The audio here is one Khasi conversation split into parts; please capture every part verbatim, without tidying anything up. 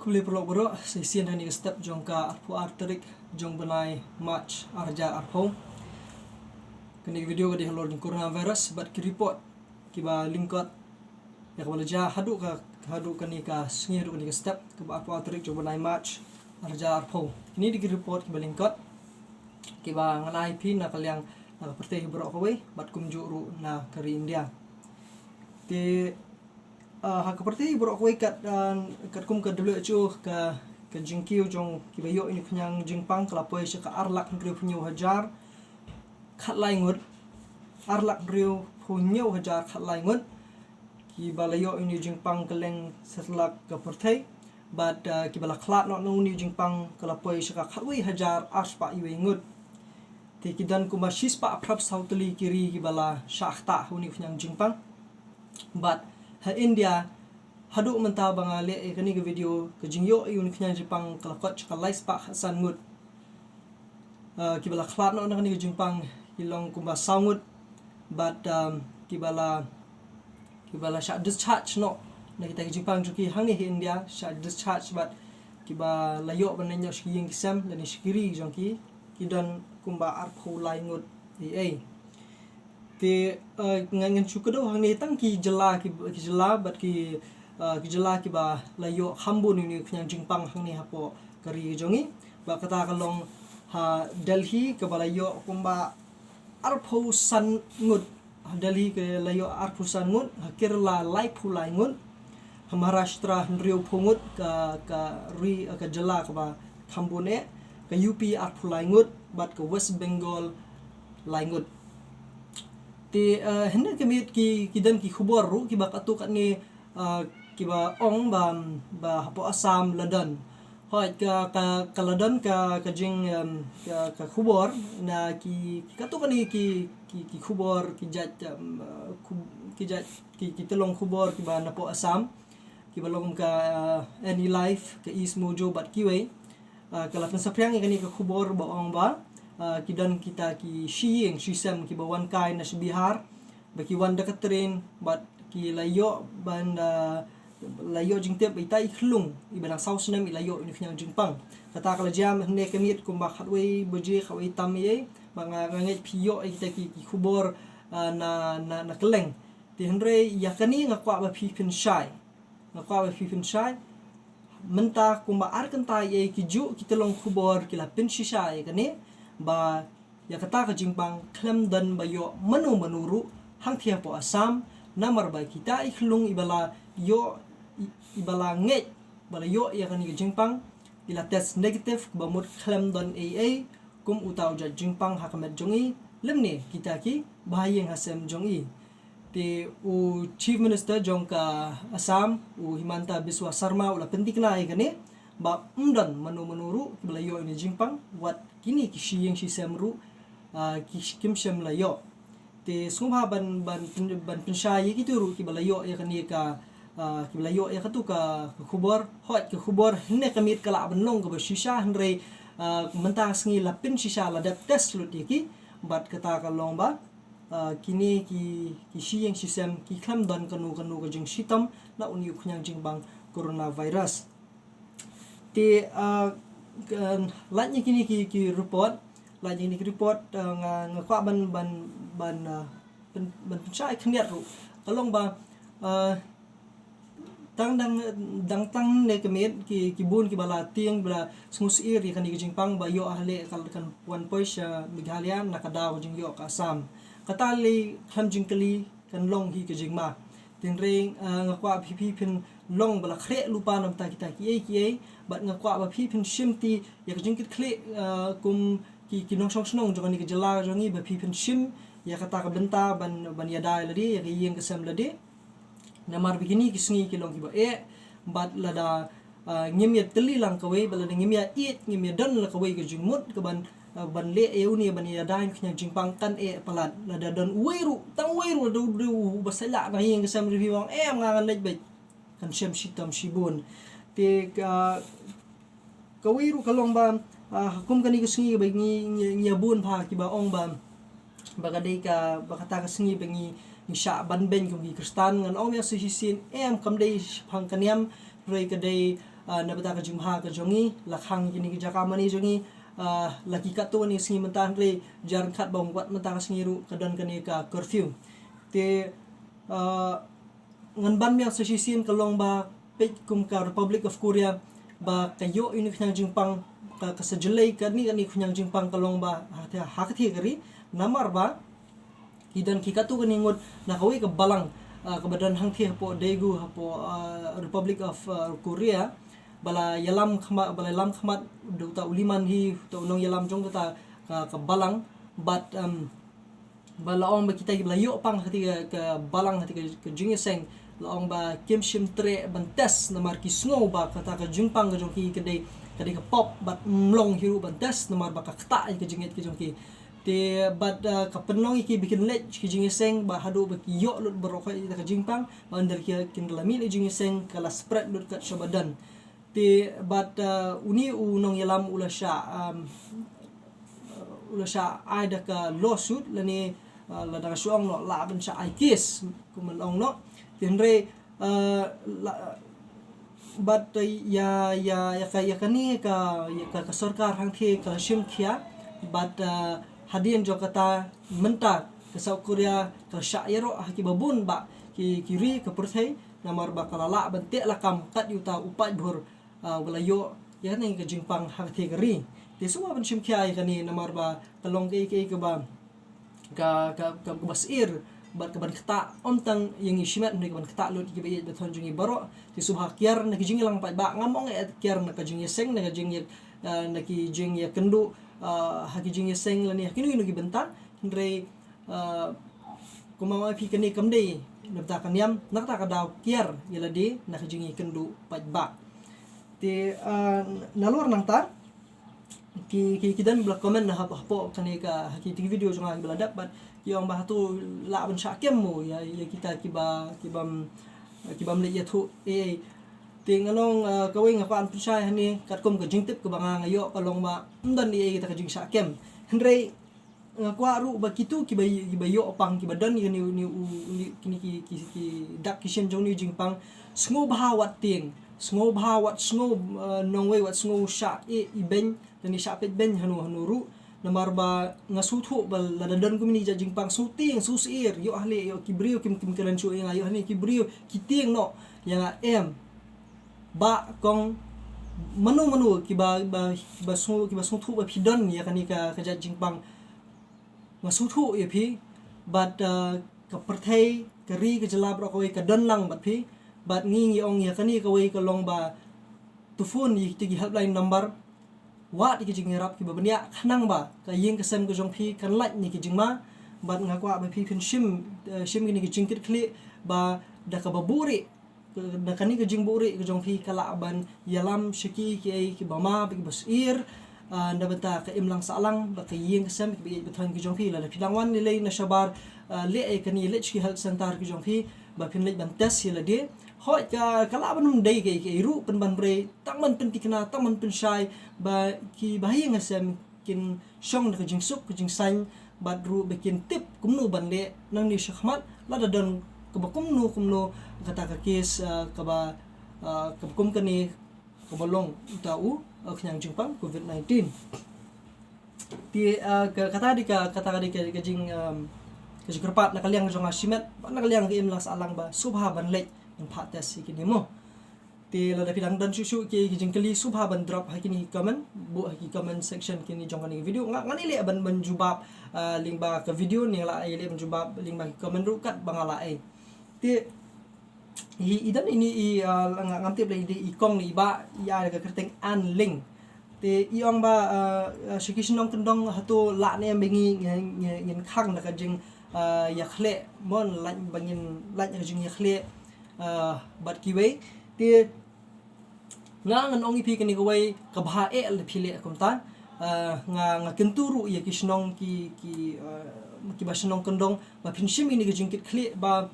Khublei paralok baroh, sa shisien ha kane ka step jong ka arphew ar tarik jong bnai March ar hajar arphew. Kane ka video ka dei halor jong coronavirus bad ki report kiba lyngkot ïa kaba la jia haduh ka, haduh kane ka sngi, haduh kane ka step kaba arphew ar tarik jong bnai March ar hajar arphew. Kine dei ki report kiba lyngkot kiba ngan ai phi na ka liang na ka pyrthei baroh kawei bad kumjuh ruh na ka ri India. Te, ah, ha ka pyrthei baroh kawei kat, ah, katkum ka W H O, ka, ka jingkiew jong kiba ïoh ïa une u khñiang jingpang ka la poi sha ka ar lak hynriewphew hynñiew hajar khatlai ngut, ar lak hynriewphew hynñiew hajar khatlai ngut kiba la ïoh ïa une u jingpang kylleng satlak ka pyrthei. Bad, ah, kiba la khlad noh na une u jingpang ka la poi sha ka khatwei hajar arspah wei ngut. Te ki don kumba shispah phra phew saw tylli ki ri kiba la shah ktah ha une u khñiang jingpang. Bad ha India, haduh mynta ba nga leh ïa kane ka video, ka jingïoh ïa une u khñiang jingpang ka la kot sha ka laispah khatsan ngut. Ah, kiba la khlad noh na kane ka jingpang ki long kumba saw ngut. Bad, um, kiba la, kiba la shah discharge noh na kita ki jingpang jong ki hangne ha India, shah discharge, bad kiba la ïoh ban leit noh sha ki ïing ki sem lane sha ki ri jong ki, ki don kumba arphew lai ngut ei ei. Te, eh, ngan, ngan shu kdew hangne tang ki jylla, ki, ki jylla bad ki, eh, ki jylla kiba la ïoh kham bun ïa une u khñiang jingpang hangne hapoh ka ri jong ngi. Bad kata ka long ha Delhi kaba la ïoh kumba arphew san ngut. Ha Delhi ka la ïoh arphew san ngut, ha Kerala laiphew lai ngut, ha Maharashtra hynriewphew ngut, ka, ka ri, ka jylla kaba kham bun eh, ka U P arphew lai ngut, bad ka West Bengal lai ngut. Te, eh, hynne ka miet ki, ki don ki khubor ruh kiba katto katne, eh, kiba ong ba, ba hapoh Assam la don. Hooid, ka, ka, ka la don ka, ka jing, em, ka, ka khubor na ki, ki katto katne ki, ki, ki khubor, ki jait, em, eh, khub-, ki jait, ki, ki tyllong khubor kiba napoh Assam, kiba long ka, eh, Any Life, ka East Mojo bad kiwei. Ah, ka la pynsaphriang ïa kane ka khubor ba ong ba, ah, ki don kita ki shi ïing shi sem kiba wan kai na sha Bihar, ba ki wan da ka train, bad ki la ïoh ban, ah, la ïoh jingtip ba ita i khyllung iba dang saw snem i la ïoh ïa une u khñiang jingpang. Kata ka la jia mynne ka miet kumba khatwei baje, khatwei tam ei ei, ba nga, nga ngeit phi ïoh ïa kita ki, ki khubor, ah, na, na, na kylleng. Te hynrei ïa kane nga kwah ba phi pynshai. Nga kwah ba phi pynshai. Mynta kumba ar kynta ei ei ki juh ki tyllong khubor ki la pynshisha ïa kane, ba ïa kata ka jingpang khlem don ba ïoh mano mano ruh hangthie hapoh Assam, namar ba kita i khyllung iba la ïoh, i, iba la ngeit ba la ïoh ïa kane ka jingpang, i la test negative, kaba mut khlem don ei ei kum uta u jait jingpang ha ka met jong i lymne kita ki bahaïing hasem jong i. Te u Chief Minister jong ka Assam, u Himanta Biswa Sarma, u la pynthikna ïa kane ba ym don mano mano ruh kiba la ïoh ïa une u jingpang, wat kine ki shi ïing shi sem ruh, ah, ki sh-, kim shym la ïoh. Te sngewbha ban, ban pyn-, ban pynshai ïa kito ruh kiba la ïoh ïa kane ka, ah, kiba la ïoh ïa kato ka, ka khubor. Hooid, ka khubor hynne ka miet ka lah ban long kaba shisha, hynrei, ah, mynta ka sngi la pynshisha, la dep test lut ïa ki, bad kata ka long ba, ah, kine ki, ki shi ïing shi sem ki khlem don kano kano ka jingshitom na une u khñiang jingpang coronavirus. Te, ah, ka, lait na kine ki, ki report, lait na kine ki report, ah, nga, nga kwah ban, ban, ban, ah, pyn-, ban pynshai khyndiat ruh. Ka long ba, ah, tang dang, dang tang ne ka miet ki, ki bun kiba la tieng, ba la sngewsih ïa kane ka jingpang ba ïoh ha leh ka, kan wan poi sha Meghalaya na ka daw ka jingïoh ka Assam. Kata lei khlem jingkylli kan long hi ka jingma. Te hynrei, ah, nga kwah ba phi, phi phin long ba la khreh lypa na bynta kita kiei kiei, bad nga kwah ba phi phin shim ti ïa ka jingkitkhlieh, ah, kum ki, ki nongshong shnong jong kane ka jylla jong ngi, ba phi phin shim ïa kata ka bynta ban, ban ïada ïa lade, ïa ka ïing ka sem lade. Namar ba kine ki sngi ki long kiba eh, bad lada, ah, ngim ïa tylli lang kawei, bad lada ngim ïa ïeit, ngim ïa don la kawei ka jingmut ka ban, ah, ban leh ïa une, ban ïada ïa une u khñiang jingpang, kan eh palat. Lada don uwei ruh, tang uwei ruh, lada u, u, uba sa ïaid na ïing ka sem jong phi, ba ong em, nga ngan leit beit, kan shem shitom shibun. Te ka, kawei ruh ka long ba, ah, kum kane ka sngi ba ngi, ngi, ngi ïa bun bha kiba ong ba, ba ka dei ka, ba kata ka sngi ba ngi, ngi shah banbeiñ kum ki Khristan. Ngan ong ïa sa shisien, em, kam dei shaphang ka niam, hynrei ka dei, Ah, na bynta ka jingbha ka jong ngi, la khang kine ki jaka mane jong ngi, ah, la ki katto kane sngi mynta, hynrei jar khat ba wan wat mynta ka sngi ruh ka don kane ka curfew. Te, ah, ngan ban biang sa shisien ka long ba peit kum ka Republic of Korea ba ka ïoh ïa une u khñiang jingpang, ka, ka sa jlei kane, kane u khñiang jingpang ka long ba ha, ha ka thie ka ri, namar ba ki don ki katto katne ngut na kawei ka balang, ah, kaba don hangthie hapoh Daegu, hapoh, ah, Republic of, ah, Korea, ba la ïalam khmat, ba la ïalam khmat da uta u liman hi, uta u nongïalam jong kata ka, ka balang, bad, um, ba la ong ba kita kiba la ïoh pang ha kata ka, ka balang, ha kata ka, ka jingïaseng, la ong ba kim shym treh ban test namar ki sngew ba kata ka jingpang ka jong ki ka dei, ka dei ka pop, bad ym long hi ruh ban test namar ba ka ktah ïa ka jingngeit ka jong ki. Te bad, ah, ka pynlong ïa ki ba kin leit ki jingïaseng, ba haduh ba ki ïoh lut baroh kawei ïa ka jingpang, ba ynda ki, kin da la mih lut jingïaseng, ka la spread lut kat shaba don. Te bad, ah, une u nongïalam u la shah, um, u la shah ai da ka lawsuit lane, ah, lada nga shu ong noh, lah ban shah ai case, kumba ong noh. Te hynrei, ah, la, bad, eh, ïa, ïa, ïa ka, ïa kane ka, ïa ka, ka sorkar hangthie ka la shim khia, bad, ah, hadien jong kata mynta ka South Korea ka la shah ïaroh ha kiba bun bah ki, ki ri ka pyrthei, namar ba ka la lah ban teh lakam kat ïa uta u paidbah, ah, ba la ïoh ïa kane ka jingpang ha ka thie ka ri. Te sngewbha ban shim khia ïa kane namar ba ka long kaei kaei kaba, ka, ka, ka, kaba syier bad kaban ktah, ym tang ïa ngi shimet, hynrei kaban ktah lut ïa kiba ïeit ba thon jong ngi baroh. Te sngewbha kiar na ki jingïalang paidbah, ngam ong eh kiar na ka jingïaseng, na ka jingïa, ah, na ki jingïakynduh, ah, ha ki jingïaseng lane ha kino kino ki bynta, hynrei, ah, kumba ong ïa phi, kane kam dei na bynta ka niam, na kata ka daw kiar ïa lade na ka jingïakynduh paidbah. Te, ah, nalor nangta ki, ki, ki don ba la comment na hap, hapoh kane ka, ha ki, ki video jong nga kiba la dep, bad ki ong ba hato lah ban shah kem mo ïa, ïa kita kiba, kibam, kibam leit ïathuh ei ei. Te ngan ong, ah, kawei nga kwah ban pynshai hangne, katkum ka jingtip kaba nga, nga ïoh ka long ba ym don ei ei kata ka jingshah kem. Hynrei nga kwah ruh ba kito kiba, kiba ïoh pang, kiba don ïa une, une u, une, kine ki, ki, ki dak ki shin jong une u jingpang, sngewbha wat tieng, sngewbha wat sngew, eh, nongwei, wat sngew shah ïeh ibeiñ lane shah peit beiñ hano hano ruh. Namar ba nga sngewthuh ba lada don kumne ki jingpang, sngew tieng, sngew syier, ïoh haleh, ïoh ki briew kim, kim kren shuh ïa nga, ïoh haleh ki briew ki tieng noh ïa nga, em. Bah, kong, mano mano kiba, ba, ba sngew, kiba sngewthuh ba phi don ïa kane ka, ka jait jingpang, nga sngewthuh ïa phi. Bad, uh, ka pyrthei, ka ri, ka jylla baroh kawei ka don lang bad phi. Bad ngi, ngi ong ïa kane kawei ka long ba to phone ïa kito ki helpline number, wad ïa ki jingïarap kiba bniah, khnang ba ka ïing ka sem ka jong phi kan lait na ki jingma. Bad nga kwah ba phi phin shim, eh, shim kine ki jingkitkhlieh ba da kaba buhrieh, da kane ka jingbuhrieh ka jong phi ka lah ban ïalam sha ki, kiei kiba ma bad kiba syier, ah, na bynta ka imlang sahlang bad ka ïing ka sem, kiba ïeit ba thon ki jong phi. Lada phi dang wan lei lei na shabar, ah, leh ïa kane, leit sha ki health center ki jong phi ba phin leit ban test ïa lade. Hooid, ka, ka lah ban ym dei kaei kaei ruh, pynban briew, tang ban pynthikna, tang ban pynshai ba kiba ha ïing ha sem kin shong da ka jingsuk ka jingsain, bad ruh ba kin tip kumno ban leh nangne shakhmat, lada don kaba kumno kumno kata ka case, ah, kaba, ah, kaba kum kane kaba long uta u, ah, khñiang jingpang covid nineteen. Te, ah, ka, kata dei ka, kata ka dei ka, ka jing, um, ka jingkyrpad na ka liang jong nga shimet, bad na ka liang ka imlang sahlang ba sngewbha ban leit ban phah test ïa kine mo. Te lada phi dang don shuh shuh ki, ki jingkylli, sngewbha ban drop ha kine ki comment, buh ha ki comment section kine jong kane ka video. Nga, ngan ïaleh ban, ban jubab, ah, lyngba ka video, ne nga lah ïaleh ban jubab lyngba ki comment ruh katba nga lah ei. Te i, i don ine i, ah, nga, ngam tip lei i dei i kong ne i bah, i ai ka kyrteng Ann Ling. Te i ong ba, ah, ah, sha ki shnong kyndong hato lah ne em ba ngi, ngi, ngi, ngin khang da ka jing, ah, ïakhleh, mon, lait ba ngin lait ka jingïakhleh, ah, bad kiwei. Te nga ngan ong ïa phi kane kawei ka bha eh lada phi leh kumta. Ah, nga, nga kyntu ruh ïa ki shnong ki, ki, ah, kiba shnong kyndong ba phin shim ine ka jingkitkhlieh ba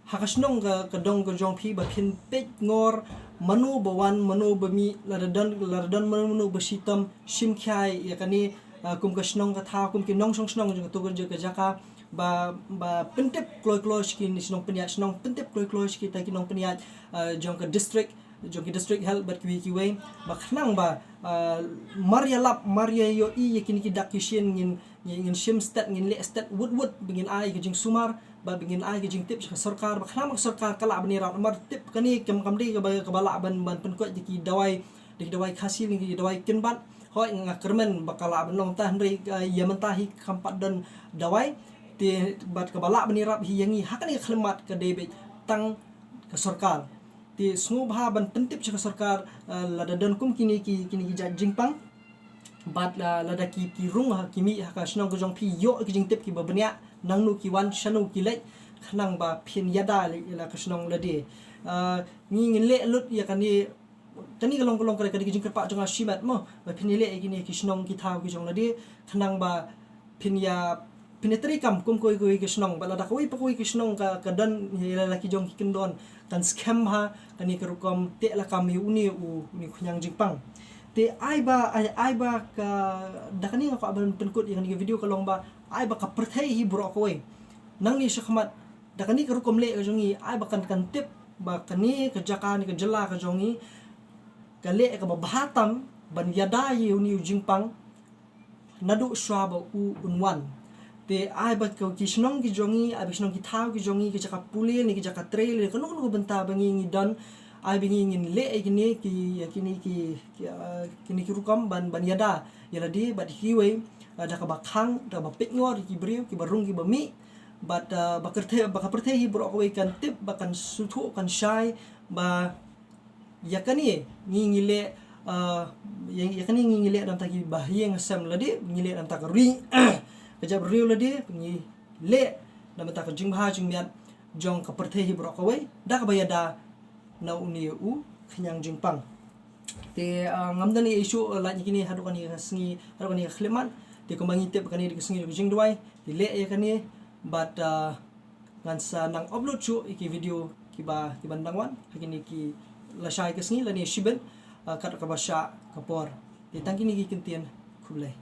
ha ka shnong ka, ka dong ka jong phi ba phin peit ngor mano ba wan, mano ba mih, lada don, lada don mano mano ba shitom, shim khia ïa kane, ah, kum ka shnong ka thaw, kum ki nongshong shnong jong kato ka jaka, ba, ba pyntip kloi kloi sha ki shnong pynïaid shnong, pyntip kloi kloi sha kita ki nongpynïaid, ah, jong ka district, jong ki district health bad kiwei kiwei, ba khnang ba, ah, mar ïalap, mar ïa ïohi ïa kine ki dak ki shin, ngin, ngin, ngin shim stet, ngin leh stet wut wut ba ngin ai ka jingsumar, ba ngin ai ka jingtip sha ka sorkar, ba khnang ba ka sorkar ka lah ban ïarap. Namar tip kane kam, kam dei kaba, kaba lah ban, ban pynkhuid da ki dawai, da ki dawai Khasi ne ki dawai kynbat. Hooid, nga kyrmen ba ka lah ban long, tang hynrei, ah, ïa mynta hi kam pat don dawai. Te bad kaba lah ban ïarap hi ïa ngi ha kane ka khyllipmat ka dei beit tang ka sorkar. Te sngewbha ban pyntip sha ka sorkar, ah, lada don kum kine ki, kine ki jait jingpang. Bad, ah, lada ki, ki rung ha, ki mih ha ka shnong ka jong phi, ïoh ki jingtip kiba bniah, nangno ki wan, shano ki leit, khnang ba phin ïada ïa la ka shnong lade. Ah, ngi, ngin leh lut ïa kane, kane ka long, ka long ka dei ka jingkyrpad jong nga shimet mo, ba phin ïaleh ïa kine ki shnong ki thaw ki jong lade, khnang ba phin ïa, phin ïa treikam kum kawei kawei ka shnong, bad lada kawei pa kawei ka shnong ka, ka don ïa la ki jong ki kyndon, kan skhem bha kane ka rukom teh lakam ïa une u, une u khñiang jingpang. Te ai ba, ai, ai ba ka, da kane nga kwah ban pynkut ïa kane ka video ka long ba, ai ba ka pyrthei hi baroh kawei. Nangne shakhmat, da kane ka rukom leh ka jong ngi, ai ba kan, kan tip ba kane ka jaka ne ka jylla ka jong ngi ka leh kaba bha tam ban ïada ïa une u jingpang naduh shwa ba u un wan. Te ai ba ki, ki shnong ki jong ngi, ai ba ki shnong ki thaw ki jong ngi, ki jaka pule ne ki jaka trei ne kano kano ka bynta ba ngi, ngi don, ai ba ngi, ngin leh ïa kine ki, ïa kine ki, ki, ah, kine ki rukom ban, ban ïada ïa lade bad kiwei, ah, da kaba khang, da kaba peitngor ïa ki briew kiba rung kiba mih. Bad, ah, ba ka pyrthei, ba ka pyrthei hi baroh kawei kan tip, ba kan sngewthuh, kan shai ba ïa kane ngi, ngi leh, ah, ïa, ïa kane ngi, ngi leh na bynta kiba ïing sem lade, ngi leh na bynta ka ri, ka jaitbynriew lade, ngi leh na bynta ka jingbha jingmiat jong ka pyrthei hi baroh kawei, da kaba ïada na une u khñiang jingpang. Te, ah, ngam don ei ei shuh, ah, lait ïa kine haduh kane ka sngi, haduh kane ka khyllipmat. Te kumba ngi tip kane dei ka sngi jong ka jingduwai, te leh ïa kane bad, ah, ngan sa nang upload shuh ïa ki video kiba, kiban dang wan ha kine ki lashai ka sngi lane shibit, ah, kat kaba shah ka por. Te tang kine ki kyntien, khublei.